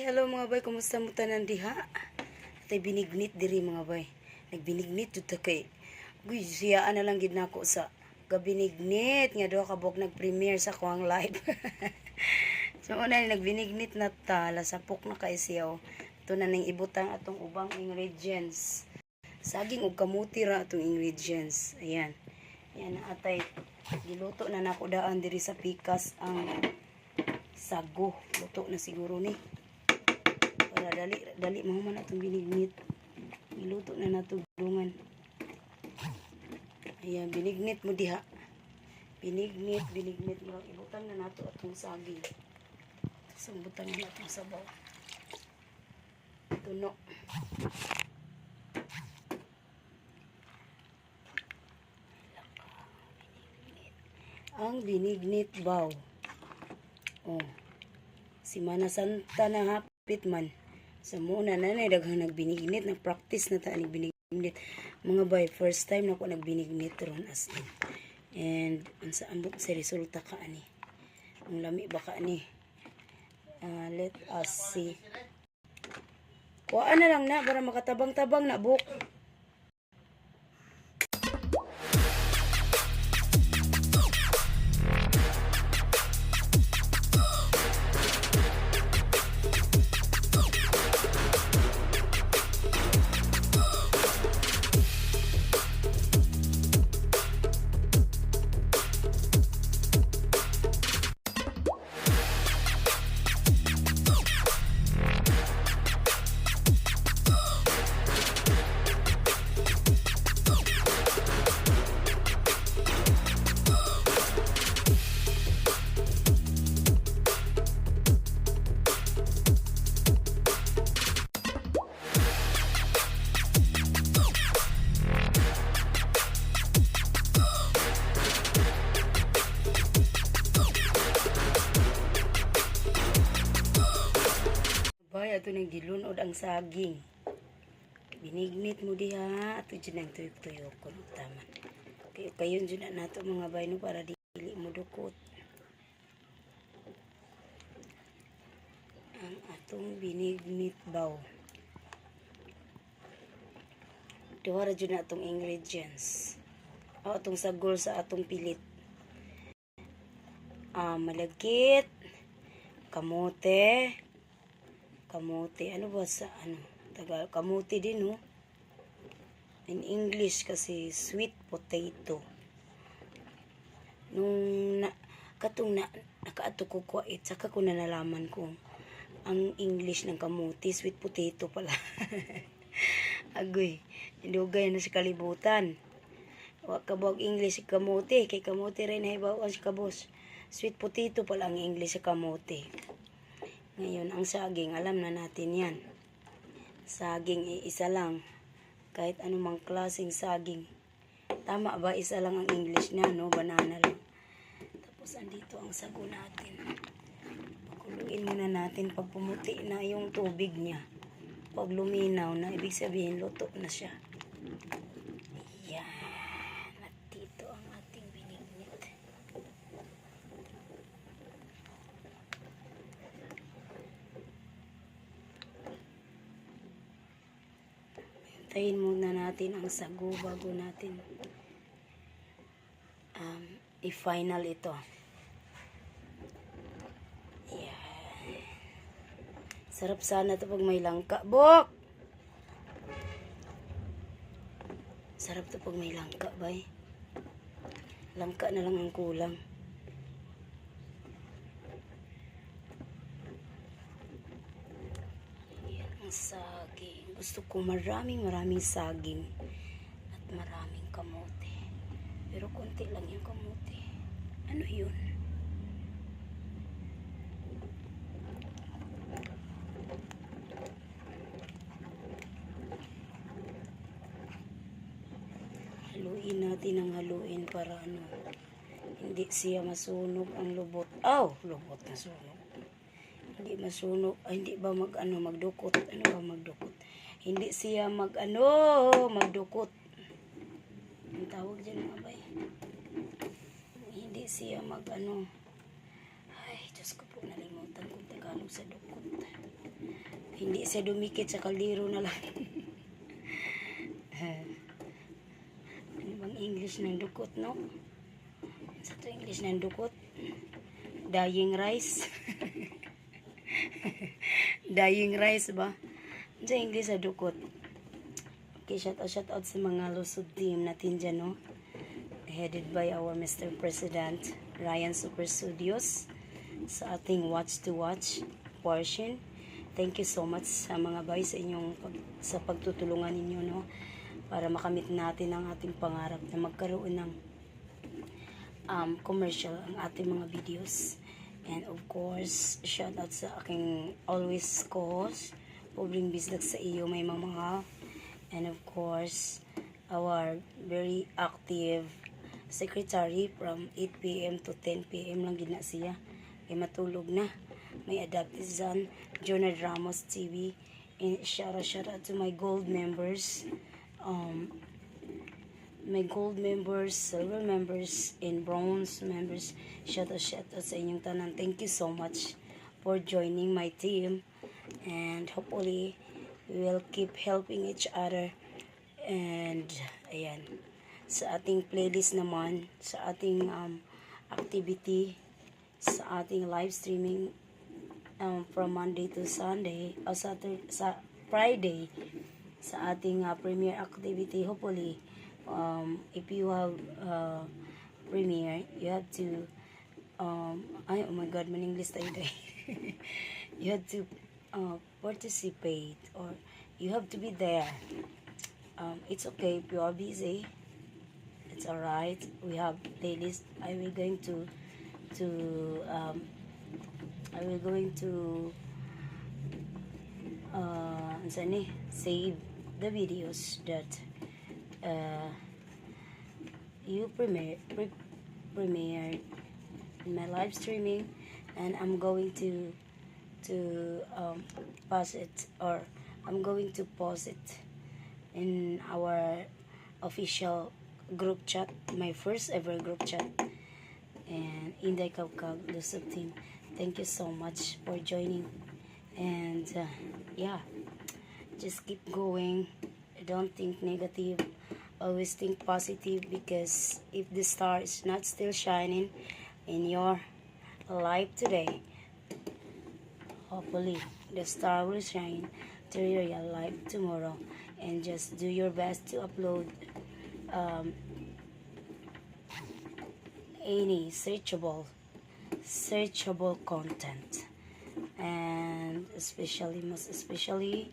Hello, mga bay, kumusta mo tanan diha? Atay binignit diri, mga bay. Nagbinignit jud ta kay Uy, siyaan na lang gid nako sa gabinignit nga duha ka buok nag-premiere sa kuang live. So una ni nagbinignit na ta, lasapok na kay siya. Oh. Ito na ning ibutang atong ubang ingredients. Saging ug kamuti ra atong ingredients. Ayan. Yan na atay giluto na nako daan diri sa pikas ang sago. Luto na siguro ni. Para dali dali mahuman atong binignit. Giluto na nato dungan. Ayan, binignit mo diha. Binignit, binignit mo. Ibutang na nato atong saging. Sambutan na natong sabaw. Tuno. Ang binignit baw. Oh. Simana Santa na hapit man. Sa muna na na daghang nagbinignit, nag-practice na ta binignit. Mga bay, first time na ko nagbinignit ron, as in. And unsa ambot sa resulta ka ani? Ang lami ba ka ani? Ah, let us see. Kuhaan na lang na para makatabang-tabang na buk. Bay, ato nang gilunod ang saging. Binignit mo diha, ato dyan ang tuyok-tuyok ko. Tama. Kayo kayon dyan na nato, mga bay, no, para dili mo dukot. Ang atong binignit baw. Duha ra jud na atong ingredients. O atong sagol sa atong pilit. Ah, malagkit, kamote, kamote, ano ba sa ano? Tagal, kamote din, no? In English kasi sweet potato. Nung na, katong na, nakaato ko kuwait, saka ko na nalaman kung ang English ng kamote, sweet potato pala. Agoy, dugay na sa kalibutan. Wa ka bawag English sa kamote, kay kamote rin ay bawa sa kabos. Sweet potato pala ang English sa kamote. Ngayon, ang saging, alam na natin yan. Saging, isa lang. Kahit anumang klaseng saging. Tama ba? Isa lang ang English niya, no? Banana lang. Tapos, andito ang sago natin. Pakuluin muna natin pag pumuti na yung tubig niya. Pag luminaw na, ibig sabihin, luto na siya. Ayan. At dito ang ating binignit. Hintayin muna natin ang sago bago natin i-final ito. Ayan. Sarap sana to pag may langka. Bok! Sarap to pag may langka, bay. Langka na lang ang kulang. Ayan ang saging. Gusto ko maraming maraming saging at maraming kamote. Pero konti lang yung kamote. Ano yun? Haluin natin ang haluin para ano, hindi siya masunog ang lubot. Aw, lubot na sunog. Hindi masunog. Ay, hindi ba mag ano, magdukot? Ano ba magdukot? Hindi siya mag ano, magdukot. Ang tawag dyan, mga bay? Hindi siya mag ano. Ay, Diyos ko po, nalimutan kong Tagalog sa dukot. Hindi siya dumikit sa kaldero na lang. Ano bang English ng dukot, no? Sa to English ng dukot? Dying rice. Dying rice ba? Sa English sa dukot. Okay, shout out sa mga Lusob team natin dyan, no? Headed by our Mr. President, Ryan Super Studios, sa ating Watch to Watch portion. Thank you so much sa mga bay sa pagtutulungan ninyo, no? Para makamit natin ang ating pangarap na magkaroon ng commercial ang ating mga videos. And of course, shout out sa aking always co-host, Pobreng Bisdak sa iyo, may mamahal. And of course, our very active secretary from 8 p.m. to 10 p.m. lang gina siya. Kay matulog na. May adopted son, Jonard Ramos TV. And shout out to my gold members. My gold members, silver members, and bronze members. Shout out sa inyong tanan. Thank you so much for joining my team. And hopefully, we will keep helping each other. And, ayan, sa ating playlist naman, sa ating activity, sa ating live streaming from Monday to Sunday, o Saturday, sa Friday, sa ating premiere activity, hopefully, if you have premiere, you have to, ay, oh my God, man-English tayo day. You have to participate or you have to be there. It's okay if you are busy. It's alright. We have playlist. I will going to unsa ni, save the videos that you premiered in my live streaming, and I'm going to post it or I'm going to post it in our official group chat, my first ever group chat, and Inday Kabkab Lusob team. Thank you so much for joining, and yeah, just keep going. Don't think negative, always think positive, because if the star is not still shining in your life today, hopefully the star will shine to your real life tomorrow. And just do your best to upload any searchable content, and especially, most especially,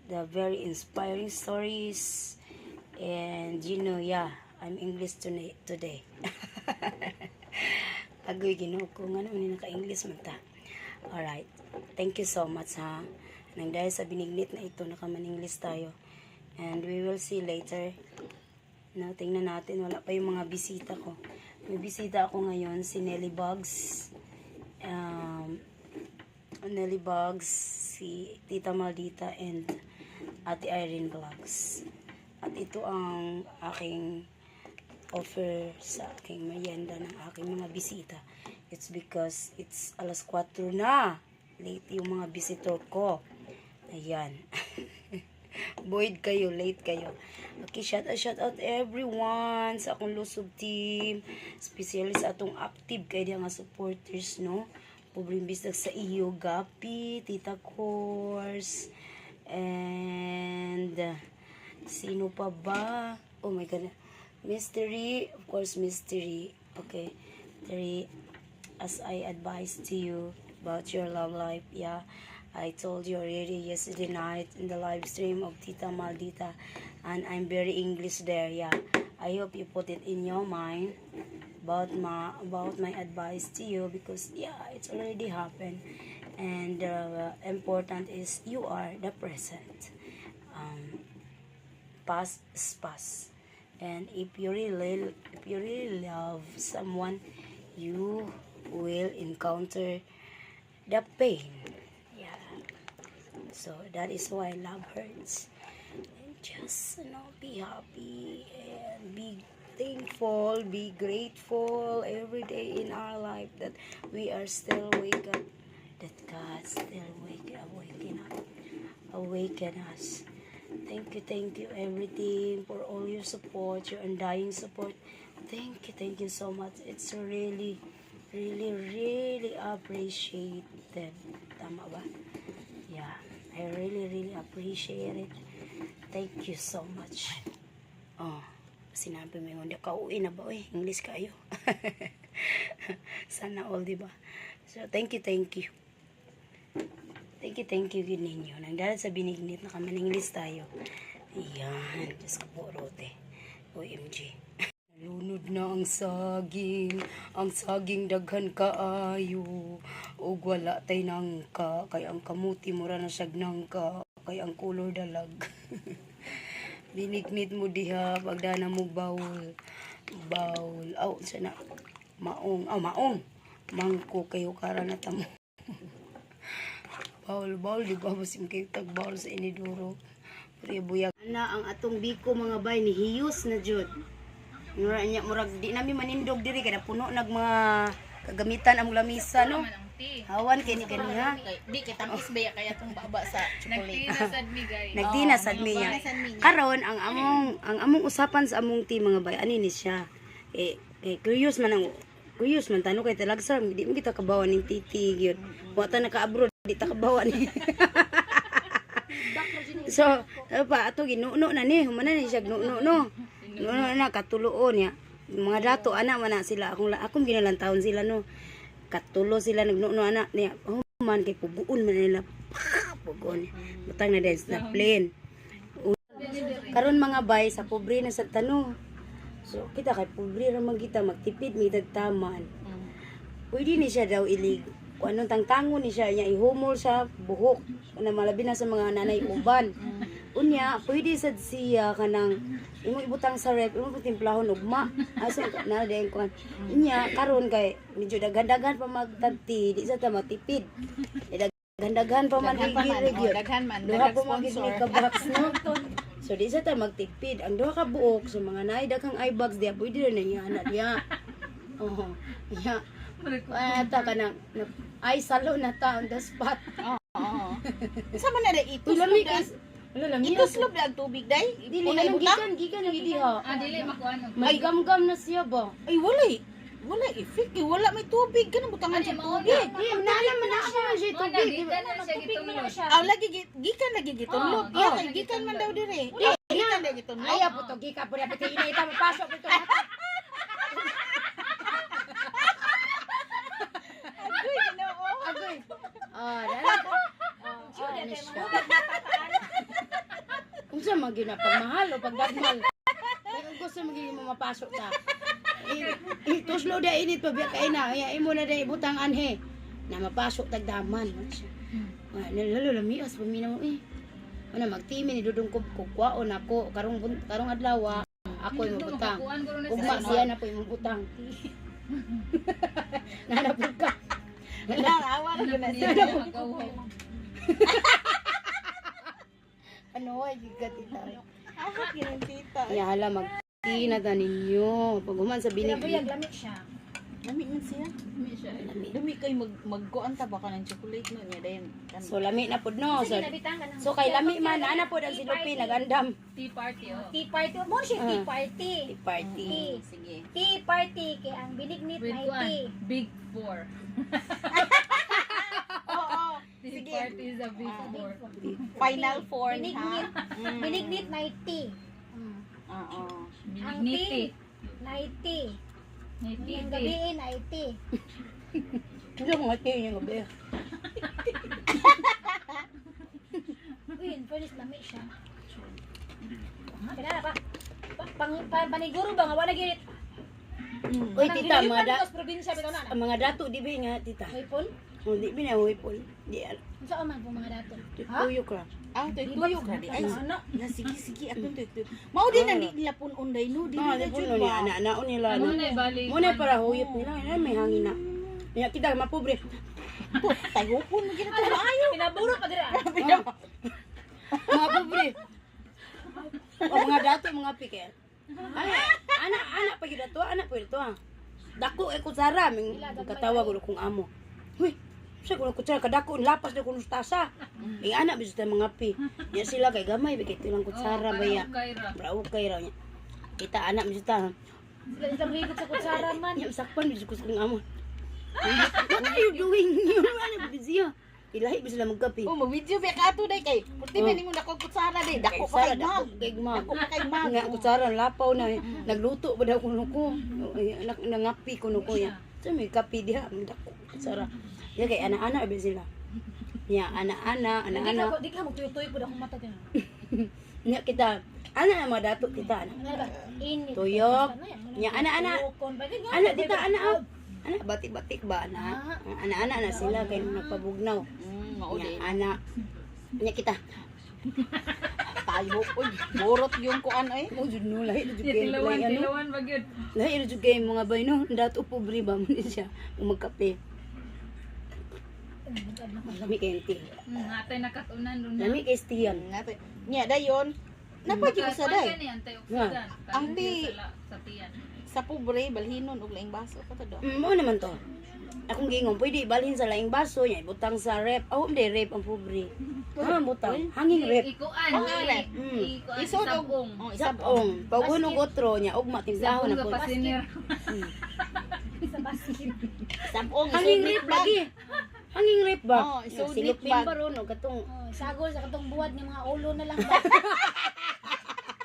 the very inspiring stories. And yeah, I'm English today. Agoy, Ginoo ko, nga naman naka-English man ta. Alright, thank you so much, ha. Nang dahil sa binignit na ito, nakaman-English tayo. And we will see later. No, tingnan natin, wala pa yung mga bisita ko. May bisita ako ngayon, si Nelly Bugs. Nelly Bugs, si Tita Maldita, and Ate Irene Vlogs. At ito ang aking offer sa aking merienda ng aking mga bisita. It's because it's alas 4 na. Late yung mga visitor ko. Ayan. Void kayo, late kayo. Okay, shout out everyone sa akong Lusob team. Especially sa atong active kay diha nga supporters, no? Pobreng bisdag sa iyo, Gapi, Tita Course, and sino pa ba? Oh my God. Mystery, of course, Mystery. Okay. Mystery, as I advised to you about your love life, yeah. I told you already yesterday night in the live stream of Tita Maldita, and I'm very English there, yeah. I hope you put it in your mind about my advice to you because, yeah, it's already happened, and important is you are the present. Past is past, and if you really love someone, you will encounter the pain, yeah. So that is why love hurts. And just be happy and be thankful, be grateful every day in our life that we are still wake up, that God still wake up waking up. Awaken us. Thank you everything for all your support, your undying support. Thank you so much. It's really, really, really appreciated. Tama ba? Yeah, I really, really appreciate it. Thank you so much. Oh, sinabi mo yun, hindi ka uwi na ba? Uy, English kayo. Sana all, di ba? So, thank you, thank you. Thank you, thank you yun ninyo. Nang dahil sa binignit na kami ng English tayo. Ayan, Diyos ko po, rote. OMG. Lunod na ang saging, ang saging daghan kaayo. Ug wala tay nangka, kay ang kamuti mura na siyag nangka, kay ang color dalag. Binignit mo diha pagdana mo bowl. Bowl. Aw, sana maong. Aw, maong. Mangko kayo kara na tamo. Bowl, bowl, di ba? Basim kayo tag bowl sa inidoro. Pero buyag. Ana, ang atong biko, mga bay, ni hiyos na jud. Mura niya, murag di nami manindog diri kay napuno nag mga kagamitan among lamisa, no. Hawan kay ni ganiha. Di kay tamis ba kaya tong baba sa chocolate. Nagtina sad mi, guys. Nagdina sad mi niya. Karon ang among usapan sa among team, mga bay, ani ni siya. Eh kay curious man tano kay talagsa di mo kita kabawan ning titi gyud. Wa ta naka-abroad, di ta kabawan ni. So, ano pa ato ginuno na ni, humana ni siya gnuno, no. Nuno na katuloon niya. Mga dato ana man na sila akong akong ginalantaon sila, no. Katulo sila nagnuno ana niya. Human kay puguon man nila. Puguon. Butang na din sa plane. Karon, mga bay, sa pobre na sa tano. So kita kay pobre ra man kita, magtipid mi taman. Pwede ni siya daw ilig. Kung anong tangtangon ni siya, niya ihumol sa buhok. Na malabi na sa mga nanay uban. Unya, pwede sad siya kanang imo ibutang sa rep, imo timplahon ugma. Asa na din kuan. Unya, karon kay medyo daghan-daghan pa magtagti, di sa ta matipid. Eh, daghan-daghan pa man Daghan pa man, rigid oh, daghan man, Duha daghang pa man gid sponsor. ni ka box, no. So di sa ta magtipid. Ang duha ka buok sa mga naay daghang eye bags diya, pwede ra na niya anak diya. Oo. Ya. Ata ka nang ay salo na ta on the spot. Oo. Sa man na Uy, ituslob lami da. kay. Wala, lami. Ituslob da ang tubig day. Dili Unay anong butang. gikan gikan ang diha. Ah, dili makuan og. May gamgam na siya ba? Ay walay. Walay effect eh. Wala may tubig kanang butangan sa tubig. Di na naman na ako man siya Mo na tubig. Di ba? gikan na siya gitunglod. Aw lagi gikan lagi gitunlog. Oo, Iya gikan kay lagi gikan man gitunlog. daw dire. Gikan lagi gitunlog. Ay, apo to gika po dapat ina ita mapasok po ito. Agoy, Ginoo. Agoy. Ah, dala. Ah, ano siya? Kung sa mga ginapagmahal o pagdagmal. Kaya kung gusto magiging mo mapasok ta. Tuslo da init pa biya kay na. Kaya imo na da ibutang anhe. Na mapasok tagdaman. Ano siya? Ah, lalo lamias paminaw eh. Ano magtimi ni dudong kub kukwaon ako karong adlaw ako yung mabutang. Makuan guro na Ugma sila. siya na po yung mabutang. Nanapod ka. Wala, awa ra gyud na siya. Magaw. Ano ay gigat ita. Ako kinang tita. Ya hala magtina ta ninyo. Pag human sa binig. Lami siya. Lami man siya. Mi siya. Lami kay magkuan ta ba ka ng chocolate no niya dayon. So lami na pud, no. So, Sige, nabitangan ang so kay lami man ana pod ang silupi nagandam. Tea party oh. Tea party. Mo siya tea Ah. party. Tea party. Tea. Sige. Tea party kay ang binignit With na kuan, tea. big four. Oo. Tea Sige. party is a big four. Final four ha. Binignit. Binignit na tea. Oo. Ang Binignit. tea na tea. Ang gabi na tea. Hindi ko nga tea yung gabi. Uy, in fairness, lami siya. Kaya na pa. Paniguro ba nga wala gid. Uy tita, mga da Probinsya bitaw na. ang mga dato di ba nga tita? Hipon? Oh, di ba na huipol? Di al. Unsa man po mga dato? Tuyok ra. Ah, tuy tuyok ra di. Ay, na sige sige atong tuy tuyok. Mao din ang di nila pun-on day no, di Ah, nila di jud puno ni ba. ana naon nila. Ano No? na bali? Muna para huyop nila, ay may hangin na. Kaya kita mapobre. Tayupon mo gina to maayo. Pinaburo pa dira. Mga pobre. O mga dato, mga pike. Ay, ana ana pa gyud ato, ana pa gyud ato ah. Dako eh kutsara ming katawag ulo kong amo. Huy. Sa kuno kutsara kadako lapas na kuno sa tasa. Ing ana biso ta mga pi. Nya sila kay gamay ba kay tilang kutsara Oh, ba ya. Para ukay ra. Bra okay raw niya. Kita anak biso ta. Sila isang higop sa kutsara man. Nya sakpan biso ko sa kong amo. What are you doing? Ano ba siya? Ilahi ba sila magkape? Oh, mag-video ba ka ato day kay. Purti man nimo dako kutsara day. Dako pa kay Kutsara, dako mag. kay mag. Dako pa kay mag. Nga kutsara lapaw na nagluto ba daw kuno ko. Ay, anak nangapi kuno ko ya. So may kape diha dako kutsara. Ya kay ana-ana ba sila. Ya ana-ana, Di ana-ana. ka di ka magtuyo-tuyo pud akong mata din. Nya kita ana na mga dato kita ana. Ano ba? Init. Tuyok. Nya ana-ana. Tuyokon. Bagay nga. Ana tita ana. Ah. Ana batik-batik ba ana? Ana-ana na sila kay nagpabugnaw. Mao Nya day. ana. Nya kita. Tayo oy, borot yung kuan oy. Mo jud no lahi na jud kay Tilawan, lahi ano. tilawan ba gyud? Lahi ra jud kay mga bay no, dato pobre ba mo ni siya kung magkape. Lami kay tea. Atay nakatunan ron na. Lami kay tiyan. Nga to. Nya dayon. Napa gyud sa day. Kani antioxidant. Ang ti- Sa tiyan. Sa pobre balhinon og laing baso ka to do. Mao naman to. Akong giingon, pwede ibalhin sa laing baso, nya ibutang sa rep. Oh, hindi rep ang pobre. Ah, butang. Hanging rep. Ikuan. Ang rep. Ikuan. Isod og Sabong. oh, isabong. Sabong. Pag og otro nya ugma timplahon Sabong na sa po. pasinir. Sa basket. Sabong Hanging isod rep bag. lagi. Hanging rep ba? Oh, isod Silupin bag. ba ron o katong Oh, sagol sa katong buwad ng mga ulo na lang ba.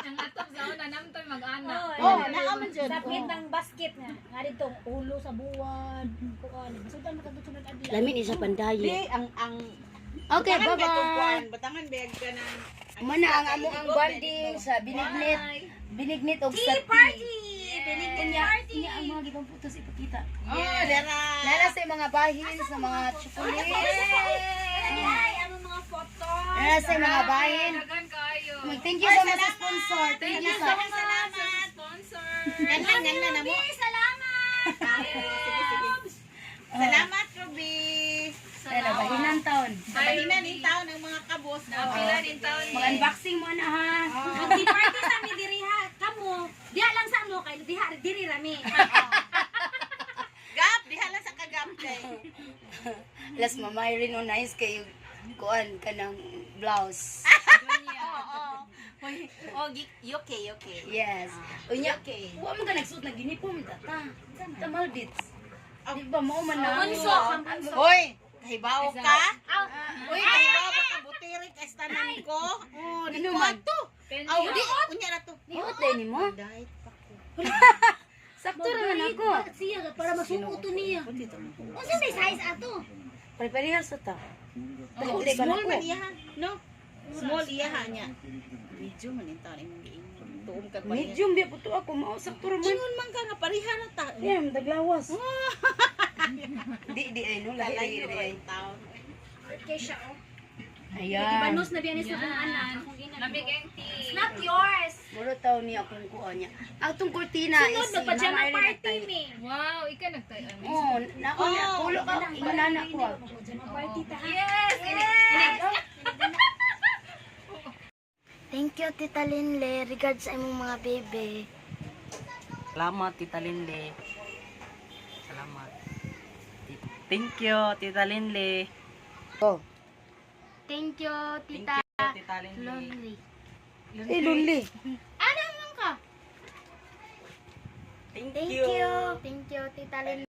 Ang atop sa una namtoy mag-ana. Oh, naa man jud. Sapit ng basket nga. Nga dito ulo sa buwad. Kuan. Basutan mo kadto sunod adlaw. Lami ni siya pandaye. Di ang Okay, Batangan ba itong bye-bye. kuan? Batangan ba ka ng Mana ang amo ang banding sa binignit. Binignit og sa tea Party! Binignit Unya, party! unya ang mga gibang putos ipakita. Oh, dara. Nara sa mga bahin sa mga chocolate. Ay, ang mga photo. Nara sa mga bahin. Daghan kaayo. Thank you so much sa sponsor. Thank you sa Salamat. Sponsor. Ganlan ganlan na mo. Salamat! Sige, sige. Salamat, Ruby. Nara bahinan taon. Bahinan in taon ang mga kabos. Pila din taon ni. Mag-unboxing mo na ha. Magdi-party sa mi diri ha. Kamo, diha lang sa mo kay diha diri rami. Gap, diha lang sa kagap kay. Las Mama Irene oh, nice kayo kuan kanang blouse. Oo. Oh, okay, okay. Yes. Unya, Okay. wa man ka nagsuot na ginipo man ta. Ta Malbits. Di ba mao man na? Bunso, kang bunso. Hoy, kahibaw ka? Aw, Uy, kahibaw ba ka butirik estanan ko? Oh, di Ano ko man? ato. Aw, di unya na to. Niot day nimo. Diet pa ko. Sakto ra man ako. Siya para masuot to niya. Unsa may size ato? Pare-parehas sa ta. Oh, Dili ka na small ko. man iya ha. No? Small iya ha niya. Medium man in taon imong giingon. Tuom kag pareha. Medium biya puto ako mao sakto ra man. Ingon man ka nga pareha ra ta. Yeah, daglawas. Di di ay no lahi Kalayo di ra ay. in taon. Kay siya oh. Ayan. Gibanos na biya ni sa akong anak. Akong ina. Lamig ang tea. Not yours. Muro taw niya akong kuan niya. Ang tong kurtina is Sunod si magpajama Mama Irene party nagtahi. mi. Wow, ika nagtayo. Oh, na ko na pulo ka inana ko. ah. Magpajama party ta. ha? Yes! Thank you, Tita Linle. Regards sa imong mga bebe. Salamat, Tita Linle. Salamat. Thank you, Tita Linle. Oh. Thank you, Thank Tita you, Tita Linle. Lonely. Eh lonely. Ano man ka? Thank Thank you. you. Thank you, Tita Linle.